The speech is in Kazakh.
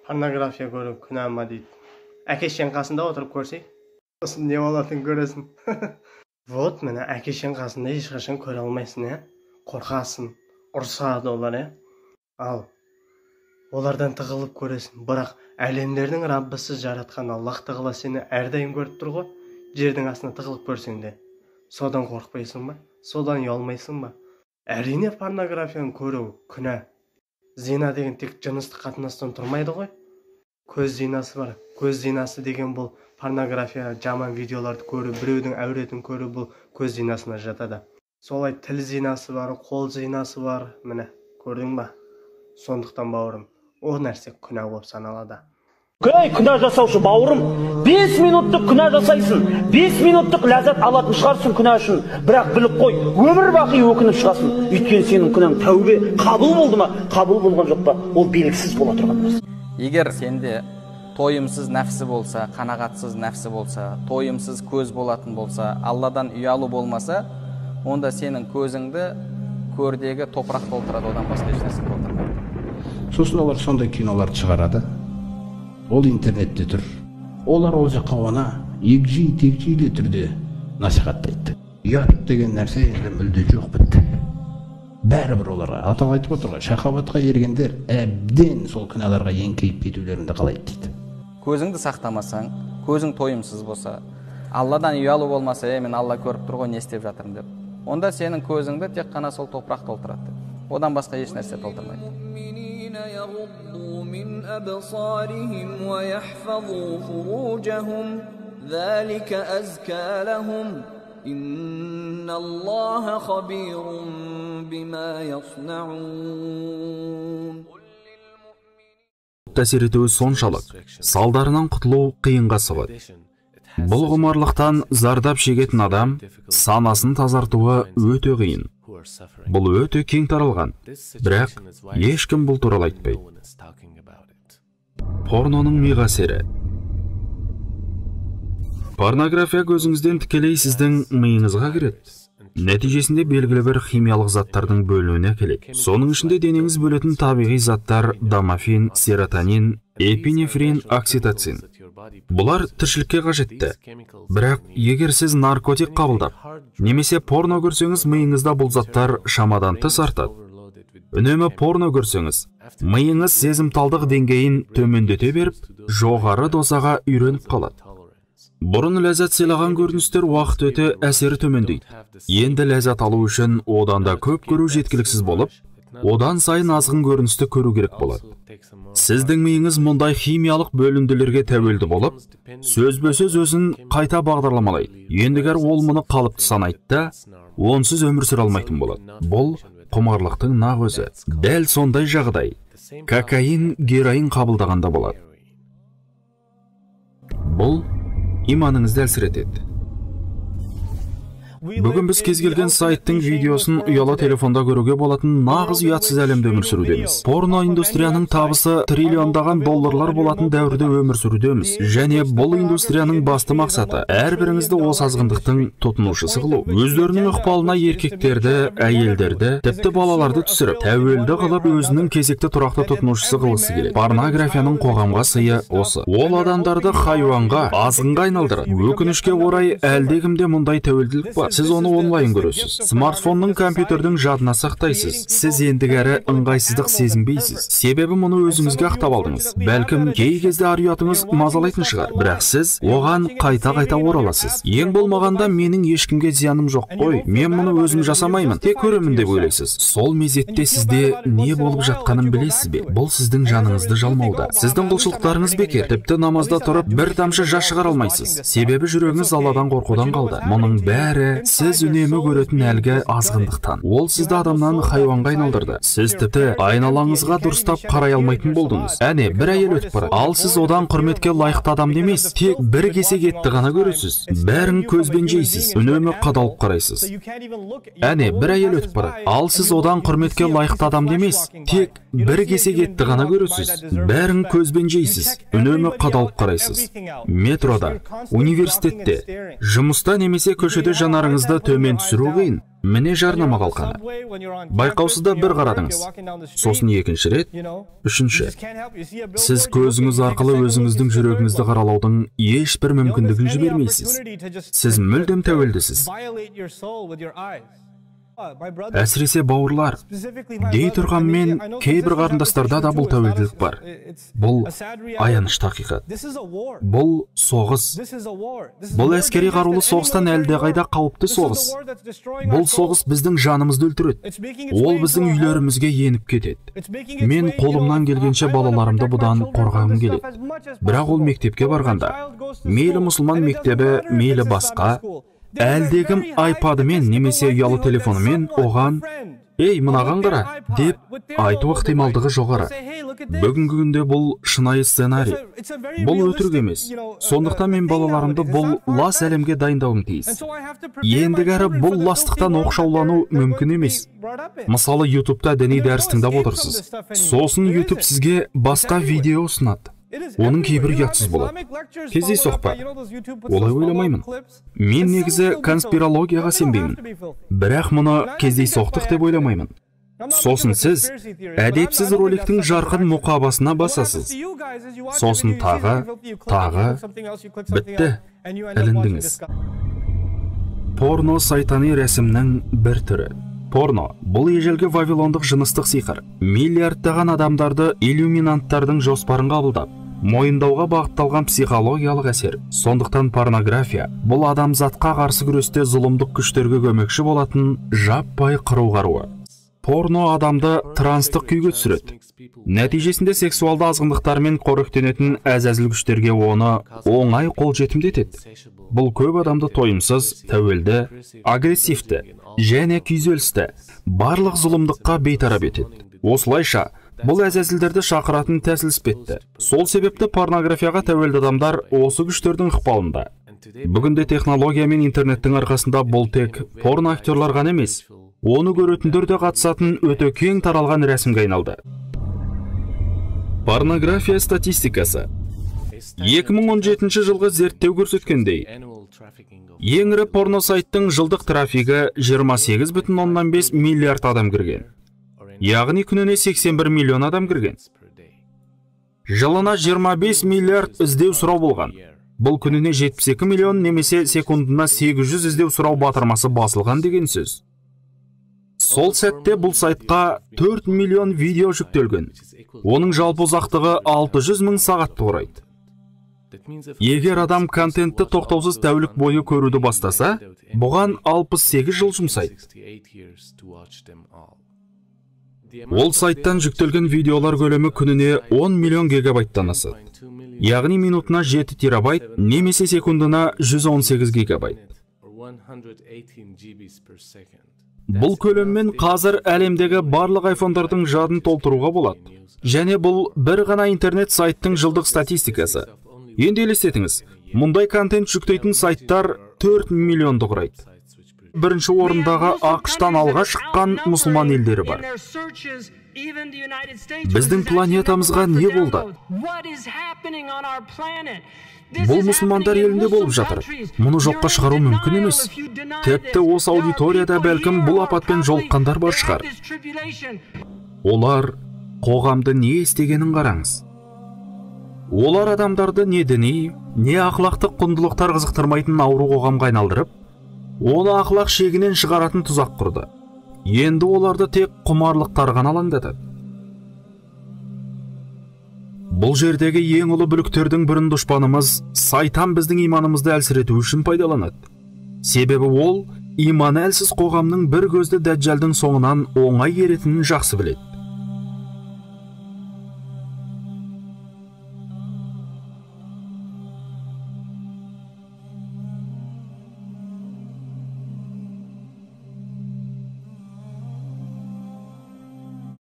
Порнография көру күнә ма дейді. Әке шешең қасында отырып көрсей, сосын не болатынын көресің. Вот міне, әке шешең қасында ешқашан көре алмайсың, иә? Қорқасың, ұрсады олар, иә? Ал олардан тығылып көресің. Бірақ әлемдердің Раббысы жаратқан Аллах тағала сені әрдайым көріп тұр ғой. Жердің астына тығылып көрсең де. Содан қорықпайсың ба? Содан ұялмайсың ба? Әрине, порнографияны көру күнә. Зина деген тек жыныстық қатынастан тұрмайды ғой. Көз зинасы бар. Көз зинасы деген бұл порнография, жаман видеоларды көру, біреудің әуретін көру, бұл көз зинасына жатады. Солай тіл зинасы бар, қол зинасы бар. Міне, көрдің ба? Сондықтан, бауырым, ол нәрсе күнә болып саналады. Ей, күнә жасаушы бауырым, 5 минуттық күнә жасайсың, 5 минуттық ләззат алатын шығарсың күнә үшін, бірақ біліп қой, өмір бақи өкініп шығасың. Өйткені сенің күнәң тәубе қабыл болды ма, қабыл болған жоқ па, ол белгісіз бола тұрған нәрсе. Егер сенде тойымсыз нәпсі болса, қанағатсыз нәпсі болса, тойымсыз көз болатын болса, Алладан ұялу болмаса, онда сенің көзіңді көрдегі топырақ толтырады, одан басқа ешнәрсе толтырмайды. Сосын олар сондай киноларды шығарады. Ол интернетте тұр. Олар ол жаққа оны егжей тегжейлі түрде насихаттайды. Ұят деген нәрсе енді мүлде жоқ, бітті. Бәрібір оларға, ата айтып отыр ғой, шахаватқа ергендер әбден сол күнәларға еңкейіп кетулерін де қалайды дейді. Көзіңді сақтамасаң, көзің тойымсыз болса, Алладан ұялу болмаса, мен Алла көріп тұр ғой, не істеп жатырмын деп, онда сенің көзіңді тек қана сол топырақ толтырады деп. Одан басқа еш нәрсе толтырмайды. يغضوا من أبصارهم ويحفظوا فروجهم ذلك أزكى لهم إن الله خبير بما يصنعون. Әсер етуі соншалық, салдарынан құтылу қиынға соғады. Бұл құмарлықтан зардап шегетін адам санасын тазартуы өте қиын. Бұл өте кең таралған, бірақ ешкім бұл туралы айтпайды. Порноның миға әсері. Порнография көзіңізден тікелей сіздің миыңызға кіреді. Нәтижесінде белгілі бір химиялық заттардың бөлінуіне әкеледі. Соның ішінде денеңіз бөлетін табиғи заттар домофин, серотонин, эпинефрин, окситоцин. Бұлар тіршілікке қажетті. Бірақ егер сіз наркотик қабылдап, немесе порно көрсеңіз, миыңызда бұл заттар шамадан тыс артады. Үнемі порно көрсеңіз, миыңыз сезімталдық деңгейін төмендете беріп, жоғары дозаға үйреніп қалады. Бұрын ләззат сыйлаған көріністер уақыт өте әсері төмендейді. Енді ләззат алу үшін одан да көп көру жеткіліксіз болып, одан сайын азғын көріністі көру керек болады. Сіздің миыңыз мұндай химиялық бөлінділерге тәуелді болып, сөзбе-сөз өзін қайта бағдарламалайды. Ендігәрі ол мұны қалыпты санайды да, онсыз өмір сүре алмайтын болады. Бұл құмарлықтың нақ өзі. Дәл сондай жағдай кокаин, героин қабылдағанда болады. Бұл иманыңызды әлсіретеді. Бүгін біз кез келген сайттың видеосын ұялы телефонда көруге болатын нағыз ұятсыз әлемде өмір сүрудеміз. Порно индустрияның табысы триллиондаған долларлар болатын дәуірде өмір сүрудеміз. Және бұл индустрияның басты мақсаты әрбіріңізді осы азғындықтың тұтынушысы қылу. Өздерінің ықпалына еркектерді, әйелдерді, тіпті балаларды түсіріп, тәуелді қылып өзінің кезекті тұрақты тұтынушысы қылғысы келеді. Порнографияның қоғамға сыйы осы. Ол адамдарды хайуанға, азғынға айналдырады. Өкінішке орай әлдекімде мұндай тәуелділік бар. Сіз оны онлайн көресіз. Смартфонның, компьютердің жадына сақтайсыз. Сіз ендігәрі ыңғайсыздық сезінбейсіз. Себебі мұны өзіңізге ақтап алдыңыз. Бәлкім кей кезде ар ұятыңыз мазалайтын шығар, бірақ сіз оған қайта-қайта ораласыз. Ең болмағанда менің ешкімге зияным жоқ қой, мен мұны өзім жасамаймын, тек көремін деп ойлайсыз. Сол мезетте сізде не болып жатқанын білесіз бе? Бұл сіздің жаныңызды жалмауда. Сіздің құлшылықтарыңыз бекер. Тіпті намазда тұрып бір тамшы жас шығара алмайсыз. Себебі жүрегіңіз Алладан қорқудан қалды. Мұның бәрі сіз үнемі көретін әлгі азғындықтан. Ол сізді адамнан хайуанға айналдырды. Сіз тіпті айналаңызға дұрыстап қарай алмайтын болдыңыз. Әне, бір әйел өтіп барады. Ал сіз одан құрметке лайықты адам емес, тек бір кесек етті ғана көресіз. Бәрін көзбен жейсіз, үнемі қадалып қарайсыз. Әне, бір әйел өтіп барады. Ал сіз одан құрметке лайықты адам емес, тек бір кесек етті ғана көресіз. Бәрін көзбен жейсіз, үнемі қадалып қарайсыз. Метрода, университетте, жұмыста немесе көшеде жанарыңыз Назарыңызды төмен түсіру қиын. Міне жарнама қалқаны. Байқаусызда бір қарадыңыз, сосын екінші рет, үшінші. Сіз көзіңіз арқылы өзіңіздің жүрегіңізді қаралаудың ешбір мүмкіндігін жібермейсіз. Сіз мүлдем тәуелдісіз. Әсіресе бауырлар, дей тұрғанмен кейбір қарындастарда да бұл тәуелділік бар. Бұл аянышты ақиқат. Бұл соғыс. Бұл әскери қарулы соғыстан әлдеқайда қауіпті соғыс. Бұл соғыс біздің жанымызды өлтіреді. Ол біздің үйлерімізге еніп кетеді. Мен қолымнан келгенше балаларымды бұдан қорғағым келеді. Бірақ ол мектепке барғанда, мейлі мұсылман мектебі, мейлі басқа, әлдекім айпадымен немесе ұялы телефонымен оған «Ей, мынаған қара» деп айту ықтималдығы жоғары. Бүгінгі күнде бұл шынайы сценарий. Бұл өтірік емес. Сондықтан мен балаларымды бұл лас әлемге дайындауым тиіс. Ендігәрі бұл ластықтан оқшаулану мүмкін емес. Мысалы, YouTube'та діни дәріс тыңдап отырсыз. Сосын YouTube сізге басқа видео ұсынады. Оның кейбірі ұятсыз болады. Кездейсоқ па? Олай ойламаймын. Мен негізі конспирологияға сенбеймін. Бірақ мұны кездейсоқтық деп ойламаймын. Сосын сіз әдепсіз роликтің жарқын мұқабасына басасыз. Сосын тағы, бітті, іліндіңіз. Порно сайтани рәсімнің бір түрі. Порно – бұл ежелгі вавилондық жыныстық сиқыр. Миллиардтаған адамдарды иллюминанттардың жоспарын қабылдап, мойындауға бағытталған психологиялық әсер. Сондықтан порнография – бұл адамзатқа қарсы күресте зұлымдық күштерге көмекші болатын жаппай қыру қаруы. Порно адамды транстық күйге түсіреді. Нәтижесінде сексуалды азғындықтармен қоректенетін әзәзіл күштерге оны оңай қолжетімді етеді. Бұл көп адамды тойымсыз, тәуелді, агрессивті және күйзелісті, барлық зұлымдыққа бейтарап етеді. Осылайша, бұл әзәзілдерді шақыратын тәсіл іспетті. Сол себепті порнографияға тәуелді адамдар осы күштердің ықпалында. Бүгінде технология мен интернеттің арқасында бұл тек порно актерлар ғана емес, оны көретіндер де қатысатын өте кең таралған рәсімге айналды. Порнография статистикасы. 2017 жылғы зерттеу көрсеткендей, ең ірі порно сайттың жылдық трафигі 28,5 миллиард адам кірген. Яғни күніне 81 миллион адам кірген. Жылына 25 миллиард іздеу сұрау болған. Бұл күніне 72 миллион немесе секундына 800 іздеу сұрау батырмасы басылған деген сөз. Сол сәтте бұл сайтқа 4 миллион видео жүктелген. Оның жалпы ұзақтығы 600 мың сағатты құрайды. Егер адам контентті тоқтаусыз тәулік бойы көруді бастаса, бұған 68 жыл жұмсайды. Ол сайттан жүктелген видеолар көлемі күніне 10 миллион гигабайттан асады. Яғни минутына 7 терабайт немесе секундына 118 гигабайт. Бұл көлеммен қазір әлемдегі барлық айфондардың жадын толтыруға болады. Және бұл бір ғана интернет сайттың жылдық статистикасы. Енді елестетіңіз, мұндай контент жүктейтін сайттар 4 миллионды құрайды. Бірінші орындағы АҚШ-тан алға шыққан мұсылман елдері бар. Біздің планетамызға не болды? Бұл мұсылмандар елінде болып жатыр. Мұны жоққа шығару мүмкін емес. Тіпті осы аудиторияда бәлкім бұл апатпен жолыққандар бар шығар. Олар қоғамды не істегенін қараңыз. Олар адамдарды не діни, не ақлақтық құндылықтар қызықтырмайтын ауру қоғамға айналдырып, оны ақлақ шегінен шығаратын тұзақ құрды. Енді оларды тек құмарлықтар ғана алаңдатады. Бұл жердегі ең ұлы бүліктердің бірін дұшпанымыз сайтан біздің иманымызды әлсірету үшін пайдаланады. Себебі ол иманы әлсіз қоғамның бір көзді дәджалдың соңынан оңай еретінін жақсы біледі.